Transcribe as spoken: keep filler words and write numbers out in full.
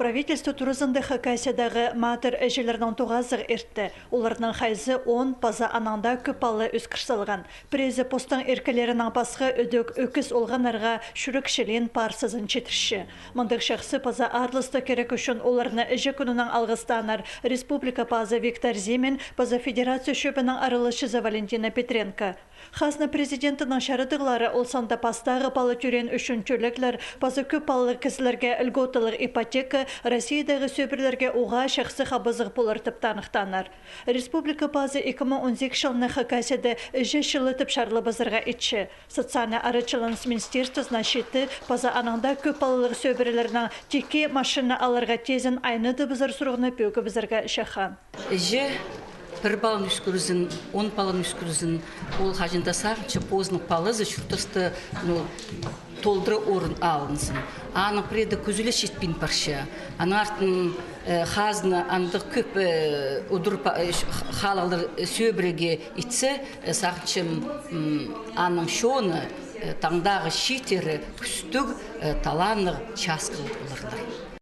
Правительство туразында Хакасиядағы матыр іҷелернің тоғазығ иртті. Оларның хайзы он паза анаң даа кӧп палалы ӧскір салған. Піреезі постың иркелерінең пасха ідӧк ӧкіс олғаннарға чӱрек чилиин паарсазын читірче. Мындағ чахсы паза аарластығ кирек ӱчӱн оларны іҷе кӱнінең алғыстааннар республика пазы Виктор Зимин паза федерация чӧбінің араласчызы Валентина Петренко. Хазна президентінің чарадығлары, ол санда пастағы пала тӧреен ӱчӱн тӧлеглер паза кӧп палалығ кізілерге льготалығ ипотека, Россиядағы сӧбірелерге уғаа чахсы хабазығ полар тіп таныхтааннар. Республика пазы ікі муң он сигіс чылны Хакасияда іҷе чылы тіп чарлабазарға итче. Социальнай арачыланыс министерствозына читі паза анаң даа кӧп палалығ сӧбірелернең тикке машина аларға тезін айнытыбызар сурығны пӧгібізерге чахаан. Іҷе пір паланы ӧскірзін, он паланы ӧскірзін, ол хаҷан даа сағынча позының палазы чуртаста, ну, толдыра орын алынзын. Аның пірееде кӱзі ле читпин парча. Аның артын, э, хазна андағ кӧп, э, удур па-, э, ш-, х-, халалар, э, сӧбіреге итсе, э, сағынчам, м, аның чоны, э, таңдағы чииттері кӱстіг, э, таланнығ часкалар поларлар.